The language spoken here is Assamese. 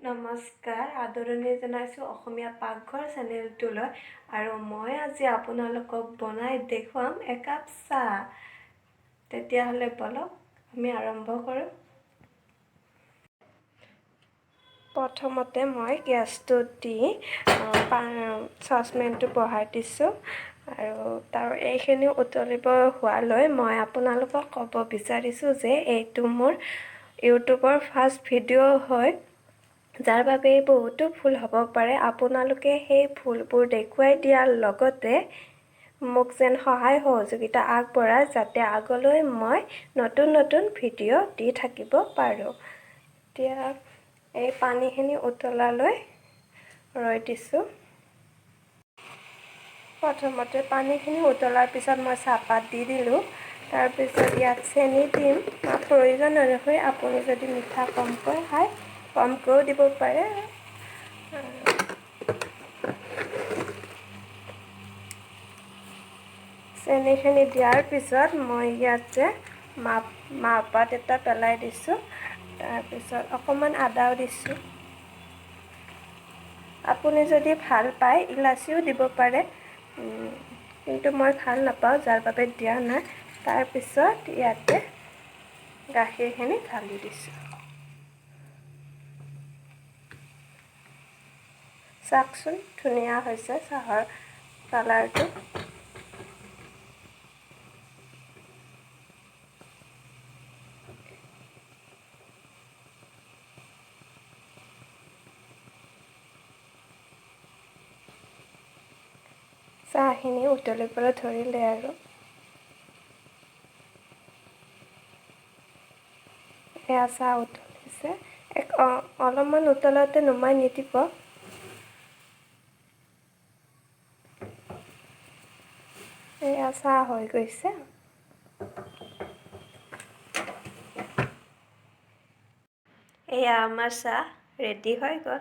নমস্কাৰ, আদৰণি জনাইছোঁ অসমীয়া পাকঘৰ চেনেলটোলৈ। আৰু মই আজি আপোনালোকক বনাই দেখুৱাম একাপ চাহ। তেতিয়াহ'লে বলক, আমি আৰম্ভ কৰোঁ। প্ৰথমতে মই গেছটো দি চচপেনটো বহাই দিছোঁ আৰু তাৰ এইখিনি উতলিব হোৱালৈ মই আপোনালোকক ক'ব বিচাৰিছোঁ যে এইটো মোৰ ইউটিউবৰ ফাৰ্ষ্ট ভিডিঅ' হয়, যাৰ বাবে বহুতো ভুল হ'ব পাৰে। আপোনালোকে সেই ভুলবোৰ দেখুৱাই দিয়াৰ লগতে মোক যেন সহায় সহযোগিতা আগবঢ়ায়, যাতে আগলৈ মই নতুন নতুন ভিডিঅ' দি থাকিব পাৰোঁ। এতিয়া এই পানীখিনি উতলালৈ ৰৈ দিছোঁ। প্ৰথমতে পানীখিনি উতলাৰ পিছত মই চাহপাত দি দিলোঁ। তাৰপিছত ইয়াত চেনি দিম। প্ৰয়োজন অনুসৰি আপুনি যদি মিঠা কমকৈ খায়, কমকৈও দিব পাৰে। চেনিখিনি দিয়াৰ পিছত মই ইয়াতে মাহপাত এটা পেলাই দিছোঁ। তাৰপিছত অকণমান আদাও দিছোঁ। আপুনি যদি ভাল পায় ইলাচিও দিব পাৰে, কিন্তু মই ভাল নাপাওঁ, যাৰ বাবে দিয়া নাই। তাৰপিছত ইয়াতে গাখীৰখিনি ঢালি দিছোঁ। চাওকচোন, ধুনীয়া হৈছে চাহৰ কালাৰটো। চাহখিনি উতলিবলৈ ধৰিলে আৰু এয়া চাহ উতলিছে। অলপমান উতলাতে নুমাই নিদিব। এয়া চাহ হৈ গৈছে। এয়া আমাৰ চাহ ৰেডি হৈ গ'ল।